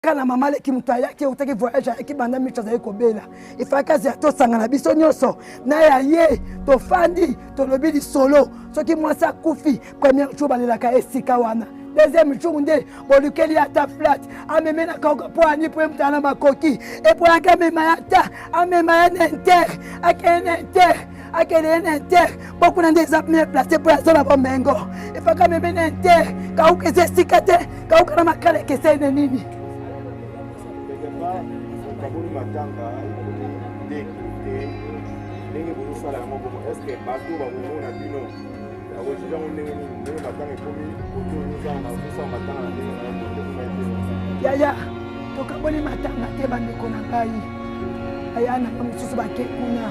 Kaka na mama leki moto ayaki eutaki voyage ayaki banda micho azali kobela efalaki azela tosangana biso nyonso na ya ye tofandi tolobi lisolo soki mwasi akufi premier jour balelaka esika wana deuxième jour nde bolukeli ata flat ameme na kauka mpo ani mpo ye moto na makoki epoyaki amema ye ata amema ye na inter akende na inter akende ye na inter mpo kuna nde eza mieux place mpo aza na bomengo efaka ameme na inter kauka eza esika te kauka na makala ekeseni na nini okaboli matanga ekomi nde te ndenge bozosala yango bongo estce bato bakomona bino bakojuge yango ndenge nini ndenge matanga ekomi kote ozosala matanga na ndenge na yo kote kuna ete yaya tokaboli matanga te bandeko na ngai aya nanga mosusu bake kuna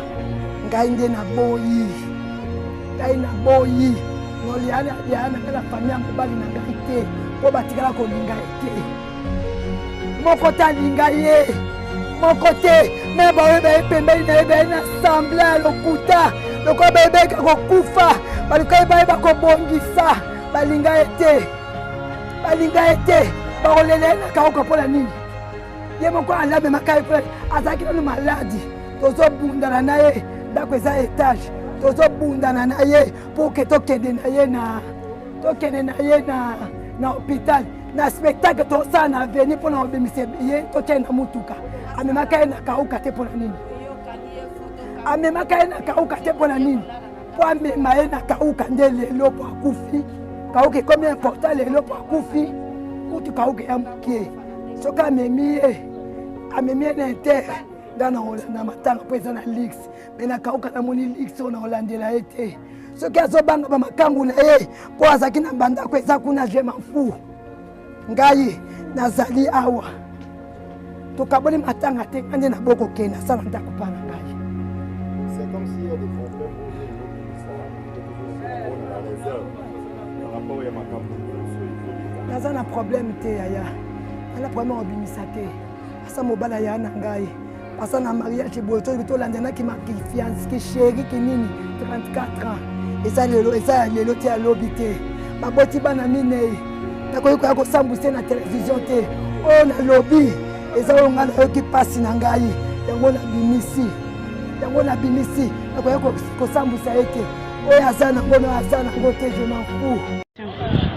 ngai nde naboyi ngai naboyi noliana ya na ngai na famille ya mobali na ngai te mpo batikala kolinga ye te moko te alinga ye moko te me baoyo baye pembeni na ye baye na sembla ya lokuta lokola bayebeka kokufa baluka ye bayeba kobongisa balinga ye te balinga ye te bakolela ye na kauka mpo na nini ye moko alamemaka ye mpo azalaki nanu maladi tozobundana na ye ndako eza etage tozobundana na ye mpo ke tokende na ye na tokende na ye na na hôpital na spectacle tosala na aveni mpo na kobimisa ye tokende na motuka amemaka ye na kauka te mpo na nini amemaka ye na kauka te mpo na nini mpo amema ye na kauka nde lelo mpo akufi kauka ekomi important lelo mpo akufi kutu kauka ya moke soki amemi ye amemi ye na inter nga na kolanda matanga mpo eza na lix me na kauka namoni lix oyo na kolandela ye te soki azobanga bamakangu na ye mpo azalaki na bandako eza kuna je m'en fous ngai nazali awa tokaboli matanga te ngai nde nabokokende asala ndako mpa na ngai naza na problème te yaya na problème ya kobimisa te asa mobali aya na ngai aza na mariage boye toyebi tolandanaki makifiance kisheri kinini 34 ans eza lelo eza ya lelo te ya lobi te baboti bana minei nakoki koya kosambwise na televizio te oyo nalobi eza oyo ngai nayoki mpasi na ngai yango nabimisi yango nabimisi nakoya kosambwisa ye te oyo aza nango na aza nango te je m'en fous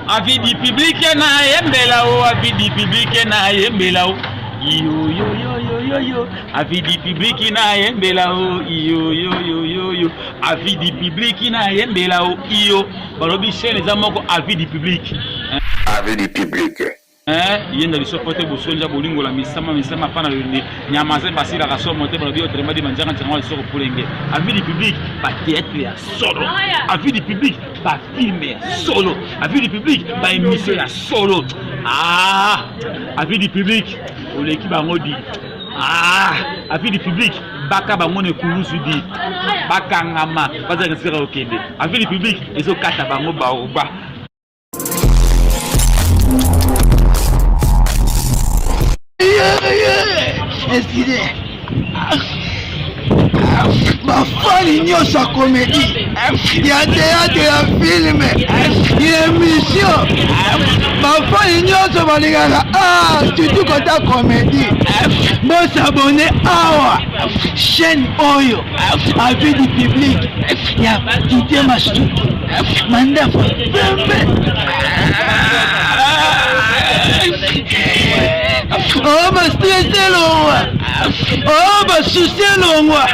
Avis du public na yembela o avis du public na yembela o iyo yo yo yo yo yo avis du public na yembela o iyo yo yo yo yo avis du public na yembela o iyo balobi chaîne eza moko avis du public avis du public Eh, yenda biso pote bosonja bolingola misama misama pana lolende nyama ze basilaka somo te balobi autrement dit manjaka ntianga lisoko pulenge avis du public ba théâtre ya solo avis du public ba film ya solo avis du public ba émission ya solo ah avis du public oleki bango di ah avis du public baka bango na ekulusu di bakangama bazalaka esika kokende avis du public ezokata bango baoba Excusez. bafani nyonso ya komedi ya teyatre ya filme ya émission bafani nyonso balingaka ah, surtout kota komedi bosabone awa chaîne oyo avis du public ya Didier Masuki mandefu pembe oh ba stress elongwa oh ba souci elongwa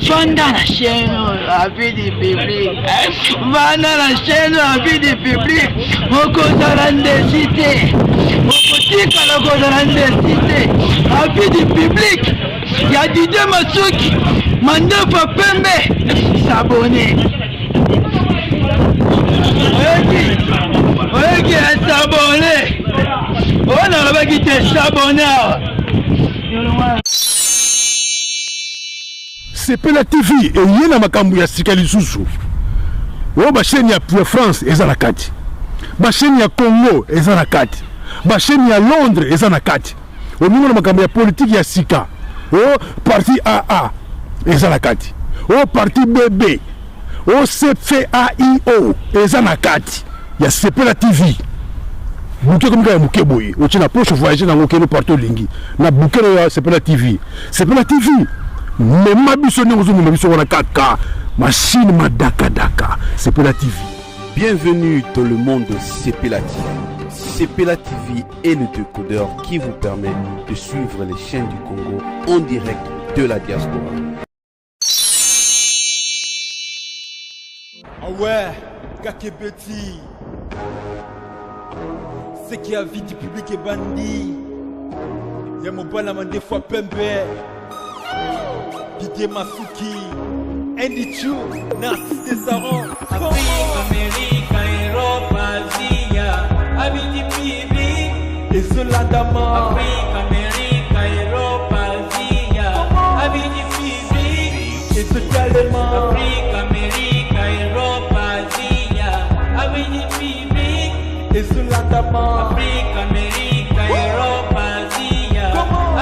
vanda na chaîne oyo avis du public vanda na chaîne oyo avis du public okozala ndesi te okotikala kozala ndesi te avis du public ya Didier Masuki mandefu ya pembe s'abonner oyoki oyoki ya s'abonner oyo nalobaki te s'abonner awa Sepela TV eye na makambo ya sika lisusu. Oyo ba chaîne ya France eza na kati. Ba chaîne ya Congo eza na kati. Ba chaîne ya Londres eza na kati. Olingo na makambo ya politique ya sika. O parti AA eza na kati. O parti BB. O CFAIO eza na kati ya Sepela TV. Bouquet ekomi kaka ya moke boye, otie na poche, voyage nango okende partout olingi. Na bouquet na yo Sepela TV. Sepela TV mema biso ndenge ozomema biso wana kaka machine madakadaka. Sepela TV. Bienvenue dans le monde de Sepela TV. Sepela TV est le décodeur qui vous permet de suivre les chaînes du Congo en direct de la diaspora. Ah ouais, Kakebeti. Ce qui a vie du public est bandit. Ya mobala mandefu pembe. Didier Masuki. Andy Chu, Narcisse Desaron. Afrique, Amérique, Europe, Asia, Avis du public. Ezolandama. Afrique, Amérique, Europe, Asia, Avis du public. Ezotalema. Afrique, Amérique, Europe, Asia, Avis du public. Ezolandama. Afrique, Amérique, Europe, Asia,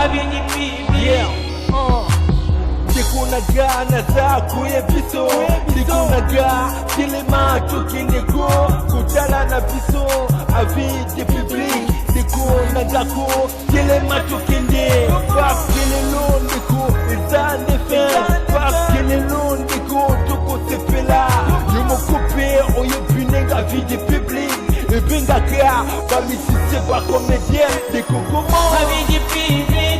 Avis du public. Yeah. Ndeko na nga naza koyebiso ndeko na nga telema tokende ko kotala na biso avis de public ndeko na nga ko telema tokende parce que lelo ndeko eza nde fin parce que lelo ndeko tokosepela yo moko mpe oyebi ndenge avis de public ebengaka bamisicien bacomédien ndeko koma Avis du public.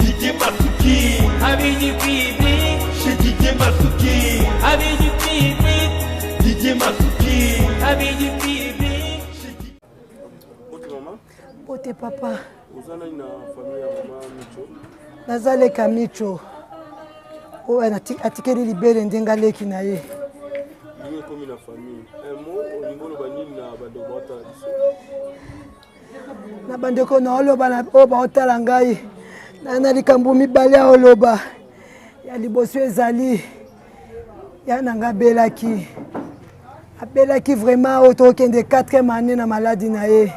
Didier Masuki Avis du public. Chez Didier Masuki Avis du public. Didier Masuki Avis du public. Mbote mama. Mbote papa. Oza nani na famille ya mama Micho? Naza leka Micho. Oyo atikeli libele ndenge aleki na ye. Ndenge ekomi na famille. Un mot olingi oloba nini na bandeko baotala biso? Na bandeko naoloba oyo baotala ngai na likambo mibale ya oloba. Ya liboso ezali ya na ngai abelaki, abelaki vraiment oyo tokende 4e année na maladi na ye,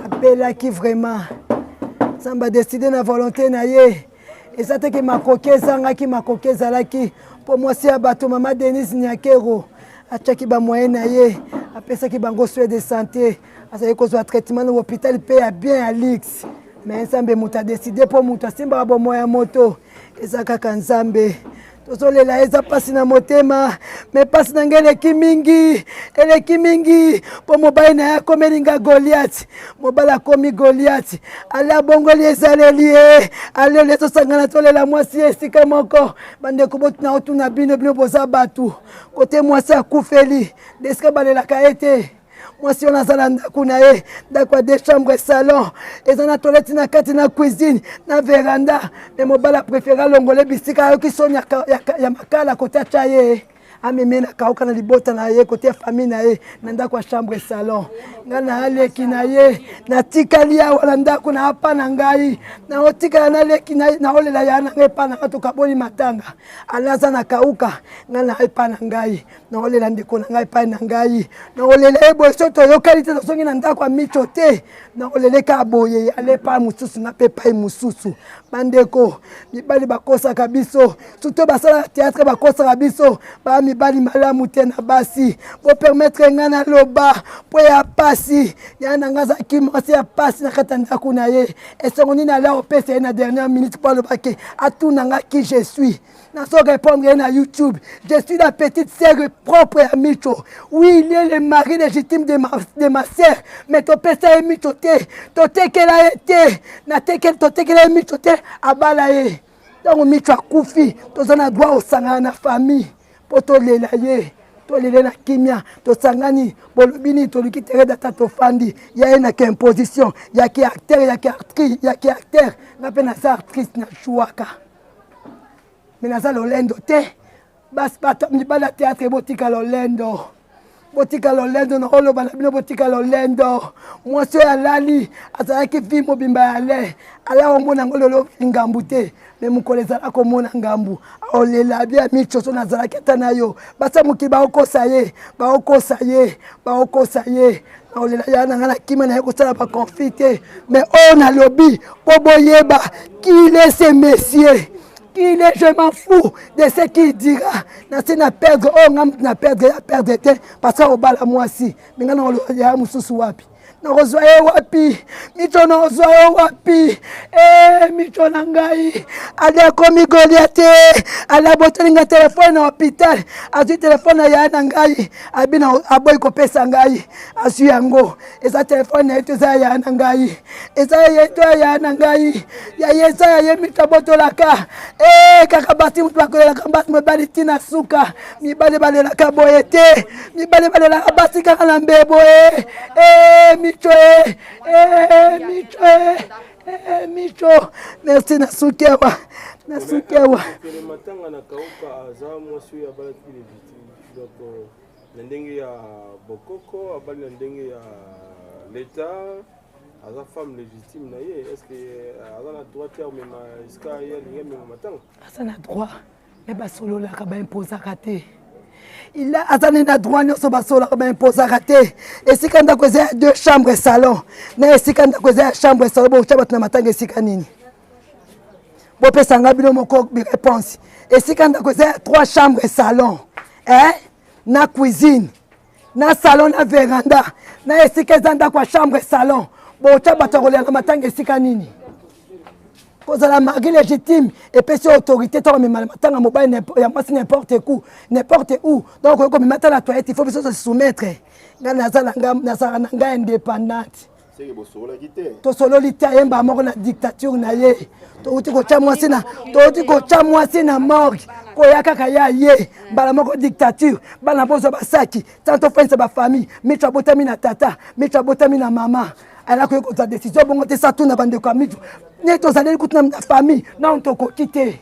abelaki vraiment. Nzambe adeside na volonté na ye, eza te ke makoki ezangaki, makoki ezalaki mpo mwasi ya bato mama Denise Nyakero atiaki ba moyen na ye, apesaki bango soin de santé, azalaki kozwa traitement na hôpital mpe ya bien ya luxe. Mais Nzambe moto adeside mpo moto asimbaka bomoi ya moto eza kaka Nzambe. Tozolela eza mpasi na motema, me mpasi na ngai eleki mingi, eleki mingi mpo mobali na ye akomeli nga Goliath. Mobali akomi Goliath, ale abongoli ezaleli ye, ale ole tosangana tolela mwasi ye esika moko. Bandeko botuna otuna bino, bino boza bato kote mwasi akufeli desika balelaka ye te. Mwasi wana aza na ndako na ye, ndako ya deux chambres salon, eza na toilette na kati na cuisine na veranda. Me mobali aprefere alongole bisika ayoki soni ya makala kote atya ye, ameme na kauka na libota na ye kote ya famille na ye na ndako ya chambre salon. Ngai na aleki na ye natikali awa na ndako na apa na ngai, naotikala na leki naolela ya na ngai epa na ngai, tokaboli matanga. Ala aza na kauka, ngai na epa na ngai naolela ndeko na ngai epai na ngai, naolela ye boye so toyokani te, tozongi na ndako ya Micho te, naolela kaka boye, ale epai mosusu nga mpe epai mosusu. Bandeko mibali bakosaka biso, surtout basalaka théâtre bakosaka biso, ba mibali malamu te na basi. Bopermettre ngai naloba mpo ya pasi ya na ngai, azalaki mwasi ya pasi na kati ya ndako na ye. Esengo nini ala opesa ye na dernière minute mpo alobaki atuna ngai qui je suis. Nazo répondre ye na YouTube. Je suis la petite sœur propre ya Micho. Oui, il est le mari légitime de ma sœur. Mais topesa ye Micho te, totekela ye te, natekeli, totekela ye Micho te, abala ye. Ntango Micho akufi, toza na droit osangana na famille mpo tolela ye, tolele na kimia, tosangani, bolobi nini, toluki terrain d'entente, tofandi. Ya ye na ke imposition, ya ke acteur, ya ke actrice, ya ke acteur. Nga mpe naza actrice, na jouaka. Mais naza lolendo te. Basi bato mibali ya théâtre botika lolendo. Botika lolendo na oloba na bino, botika lolendo. Mwasi oyo alali azalaki vie mobimba ya le. Ala omona yango lelo ngambu te. Mais mokolo ezala komona ngambu. Olela bien Micho so nazalaki ata na yo. Basa mokili baokosa ye, baokosa ye, baokosa ye. Naolela ya na nga na kima na ye kosala ba conflit te. Mais oyo nalobi po boyeba qu'il est ce monsieur. Qu'il est, je m'en fous de ce qu'il dira. Na se na perdre, oh, nga na perdre, ya perdre te, parce que obala mwasi. Mais nga na oloba ya mosusu wapi? Nakozwa ye wapi? Micho, nakozwa yo wapi? E micho na ngai, ali akomi Goliate. Ali abotoli nga telefone na hôpital, azwi telefone na yaya na ngai, abi aboyi kopesa ngai, azwi yango. Eza telefone na ye to eza ya yaya na ngai? Eza ya ye to ya yaya na ngai? Ya ye eza ya ye. Micho abotolaka e kaka basi moto bakolelaka basi, mobali ntina suka. Mibali balelaka boye te, mibali balelaka basi kaka na mbebo. E e micho, e e micho, e e micho, merci. Nasuki awa, nasuki awa. Matanga na Kauka, aza mwasi oyo abalaki donc na ndenge ya bokoko, abali na ndenge ya leta, aza femme légitime na ye. Est ce que aza na droit te amema esika ye alingi amema matanga? Aza na droit, me basololaka, baimposaka te. Ila aza nde na droit nyonso, basololaka, baimposaka te. Esika ndako eza ya deux chambre salon na esika ndako eza ya chambre salon, bokotya bato na matanga esika nini? Bopesa nga bino moko réponse. Esika ndako eza ya trois chambre salon, eh? Na cuisine, na salon, na veranda, na esika eza ndako ya chambre salon, botya bato ya kolela na matanga esika nini? Kozala mari légitime epesi autorité to komema matanga mobali ya mwasi n'importe où, n'importe où. Donc okoki komema ata na toilette, il faut biso se soumettre. Ngai nazalaka na ngai indépendante. Tosololi te, ayemba moko na dictature na ye. Touti kotya mwasi na morgue, koya kaka ya ye mbala moko dictature. Bana bozwa basaki tant tofandisa bafamille. Micho abotami na tata, micho abotami na mama. Alaki kozwa décision bongo te, sa tuna bandeko ya micho. Nde tozaleli kutu na famille nano, tokoki te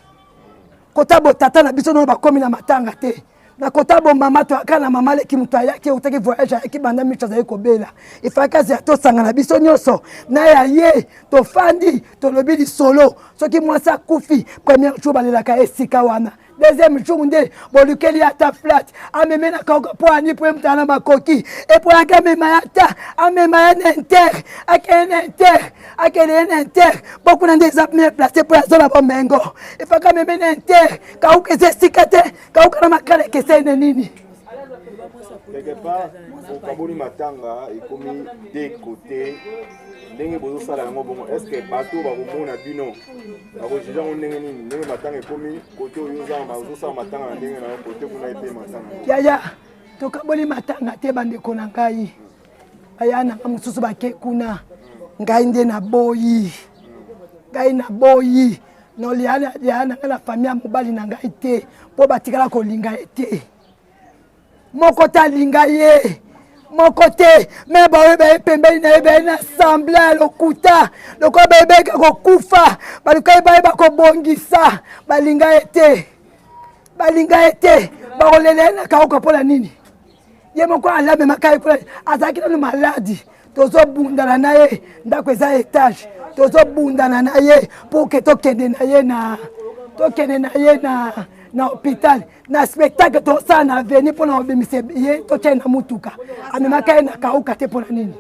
kota botata na biso nano bakomi na matanga te. Na kota bomama, toyaka na mama leki, moto ayaki, eutaki voyage, ayaki banda micho azali kobela. Efalaki azela tosangana biso nyonso na ya ye, tofandi, tolobi lisolo. Soki mwasi akufi, premier jour balelaka esika wana, deuxième jour nde bolukeli ata flat, ameme na kauka mpo ani mpo ye moto na makoki epoyaki amema ye, ata amema ye na inter, akende na inter, akende ye na inter mpo kuna nde eza mieux place mpo aza na bomengo. Efaka ameme na inter, kauka eza esika te. Kauka na Makala ekeseni na nini? Quelque part okaboli matanga, ekomi de côté. Ndenge bozosala yango bongo, est ce que bato bakomona bino bakojuge yango ndenge nini, ndenge matanga ekomi kote oyo ozosala matanga na ndenge na yo, kote kuna epe matanga? Yaya, tokaboli matanga te. Bandeko na ngai, baya nanga mosusu bake kuna, ngai nde naboyi, ngai naboyi nolia na ngai na famille ya mobali na ngai te, mpo batikala kolinga ye te. Moko te alinga ye, moko te. Me baoyo baye pembeni na ye, baye na sembla ya lokuta, lokola bayebeka kokufa, baluka bayeba kobongisa. Balinga ye te, balinga ye te. Bakolela ye na kauka mpo na nini? Ye moko alamemaka ye kuna, azalaki nano maladi. Tozobundana na ye, ndako eza étage, tozobundana na ye mpo ke tokende na ye na tokende na ye na hôpital, na spectacle tosala na avenue mpona kobimisa ye, totia ye na mutuka. Amemaka ye na kauka te mpo na nini?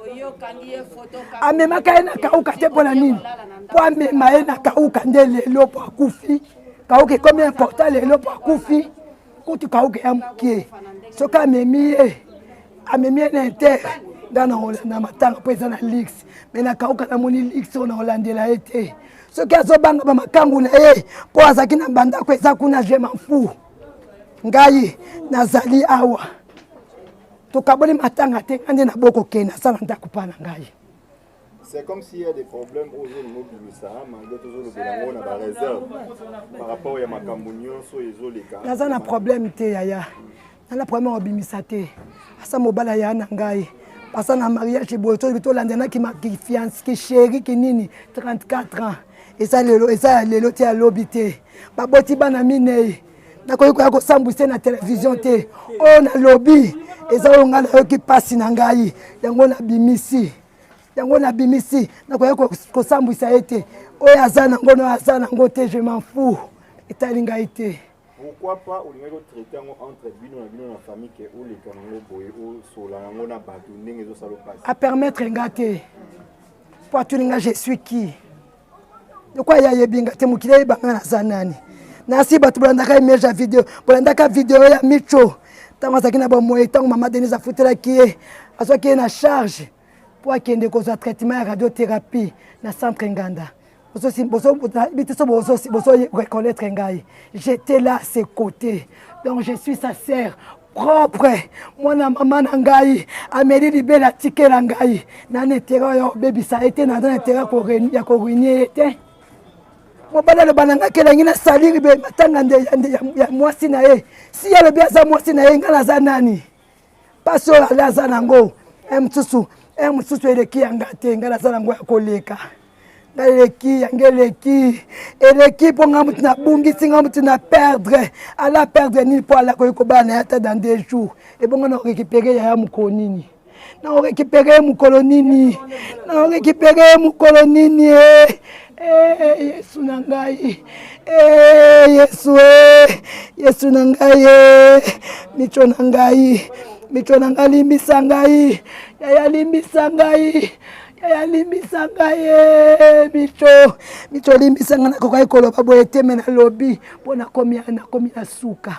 Amemaka ye na kauka te mpo na nini? Mpo amema ye na kauka nde lelo mpo akufi, kauka ekomi important lelo mpo akufi? Kutu kauka ya mokie, soki amemi ye, amemi ye na inter, nga na kolanda matanga mpo eza na luxe. Me na kauka namoni luxe oyo na kolandela ye te. Soki azobanga bamakangu na ye mpo azalaki na bandako eza kuna, je m'en fous. Ngai nazali awa, tokaboli matanga te. Ngai nde nabokokende, nasala ndako mpa na ngai. C'est comme s'il y a des problèmes oyo ozolinga obimisa, malgré tozolobela yango na baréserve par rapport ya makambo nyonso ezoleka. Naza na problème te, yaya. Naza na problème obimisa te. Asa mobali aya na ngai, baza na mariage boye, toyebi, tolandanaki kifiance, kichéri, kinini, 34 ans eza lelo, eza ya lelo te, ya lobi te. Baboti bana minei. Nakoki koya kosambwisa na televizio te. Oyo nalobi eza oyo ngai nayoki mpasi na ngai, yango nabimisi, yango nabimisi. Nakoya kosambwisa ye te. Oyo aza nango na oyo aza nango te, je m'en fous, etali ngai te. Pourquoi pas olingaki otraite yango entre bino na bino na famille ke oleka nango boye, osola yango na bato ndenge ezosala opasi? Apermettre nga te, po atuni nga: "Je suis qui?" Lokwa ye ayebi nga te, mokili ayeba nga naza nani. Nasi bato bolandaka image ya video, bolandaka video ya Micho ntango azalaki na bomoi, ntango mama Denise afutelaki ye, azwaki ye na charge. mpo akende kozwa traitement ya radiothérapie na centre Nganda. Bozo reconnaître ngai, j'étais là à ses côtés, donc je suis sa sœur propre. Mwana mama na ngai ameli libela atikela ngai na na intérêt ya kobebisa ye te, naza na intérêt ya koruine ye te. Mobali aloba na ngai kelangi na saliri matanga nde ya mwasi na ye. Si alobi aza mwasi na ye, ngai naza nani? Mpasi oyo ale aza nango mosusu mosusu eleki ya nga te. Ngai naza nango ya koleka, ngai eleki yango, eleki eleki mpo ngai motu nabungisi, ngai motu na perdre. Ala perdre nini? Mpo ala koki kobala na ye ata dans 2 jours. Ebongo na korécupérer yaya mokolo nini? Na korécupérer mokolo nini? Na korécupérer mokolo nini? Yesu na ngai, Yesu, Yesu na ngai, micho na ngai, micho na ngai, limbisa ngai yaya, limbisa ngai yaya, limbisa ngai micho, micho, limbisa ngai. Nakokaki koloba boye te, me nalobi mpo nakomi, nakomi na suka.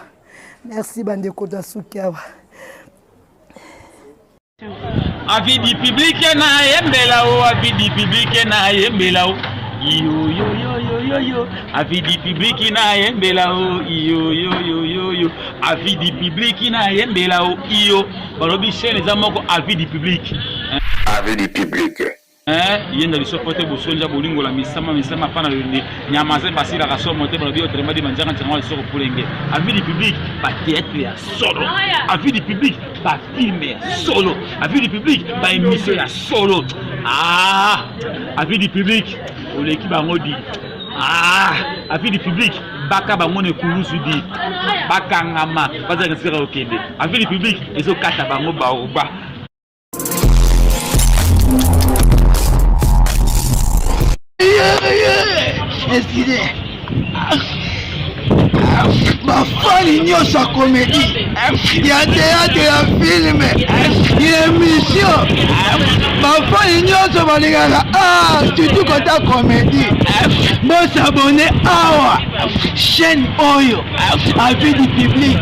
Merci bandeko, nasuki awa. Avis du public na yembela o, avis du public na yembela o, yo yo yo yo yo yo, avis du public na yembela o, yo yo yo yo yo, avis du public na yembela o, iyo. Balobi chaîne eza moko, avis du public. Avis du public. Yenda biso po te bosonja bolingola misama misama pa na yonde nyama ze basilaka somo te. Balobi autrement dit manjanga ntianga lisoko pulenge. Avis du public, bathéâtre ya solo. Avis du public, bafilm ya solo. Avis du public, baémission ya solo. Ah, avis du public oleki bango di. Ah, avis du public, baka bango na ekulusu di, bakangama, bazalaka esika kokende. Avis du public ezokata bango baoba. Excusez. Bafani nyonso ya comédie, ya théâtre, ya film, ya émission, bafani nyonso balingaka ah, surtout kota comédie, bosabonner awa, chaîne oyo, Avis du public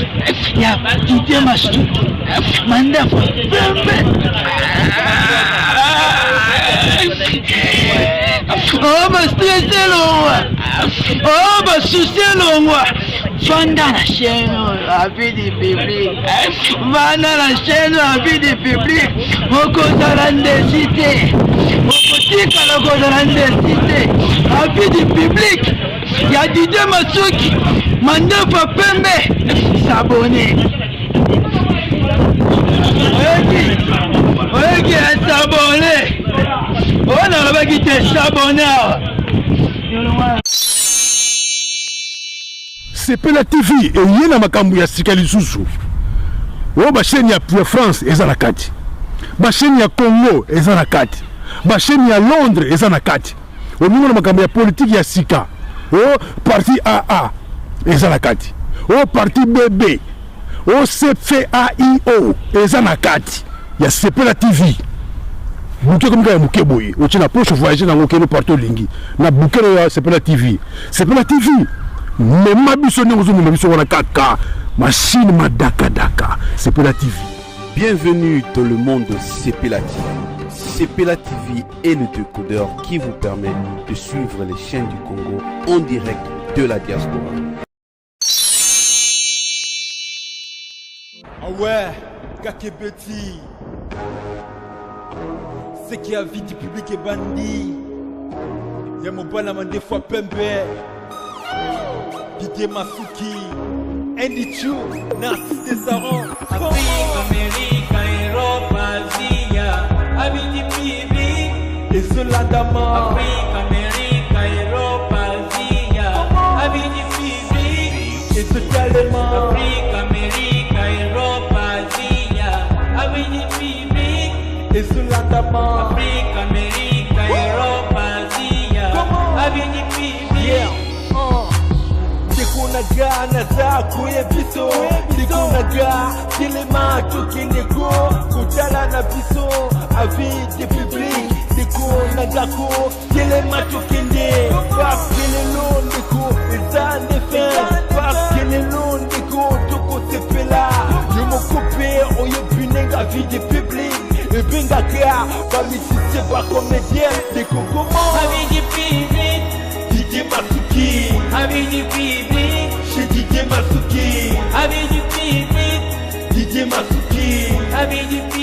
ya Didier Masuki, mandefu pembe. Oh, bastress elongwa, oh, basusi elongwa. Vanda na chaîne oyo, Avis du public. Vanda na chaîne oyo, Avis du public. Okozala ndesi te, okotikala kozala ndesi te. Avis du public ya Didier Masuki, mandefu pembe, s'abonner. Oyoki, oyoki, s'abonner. Oyo nalobaki te, s'abonner awa. Sepela TV eye na makambo ya sika lisusu. Oyo bachaîne ya France eza na kati, bachaîne ya Congo eza na kati, bachaîne ya Londres eza na kati. Omoni na makambo ya politike ya sika, o parti AA eza na kati, o parti BB, o CFAIO eza na kati ya Sepela TV. Bouquet comme ya moke boye, otie na poche, voyage nango, okende partout olingi na bouquet ya Sepela TV. Sepela TV, mema biso ndenge ozomema biso wana kaka machine madakadaka. Sepela TV. Bienvenue dans le monde de Sepela TV. Sepela TV est le décodeur qui vous permet de suivre les chaînes du Congo en direct de la diaspora. Ah ouais, Kakebeti. Ce qui a vie du public est bandit. Ya mobala mandefu pembe. Didier Masuki. Andy Chu, Narcisse Saron. Afrique, Amérique, Europe, Asia, Avis du public. Ezolandama. Afrique, Amérique, Europe, Asia, Avis du public. Ezotalema. Afrique, Amérique, Europe, Asia, Avis du public. Ezolandama. Afrique, Amérique, Europe, Asia, Avis du public. Yeah. Ndeko na ga, naza koye biso. Ndeko na ga, telema, tokende ko kotala na biso Avis du public. Ndeko na gako, telema, tokende, parce que lelo ndeko eza nde fin, parce que lelo ndeko tokosepela. Yo moko mpe oyebi ndenge Avis du public ebengaka bamusicien. Chez bacomédien ndeko comment? Avis du public. Didier Masuki. Avis du public. Chez Didier Masuki. Avis du public. Didier Masuki. Avis du public.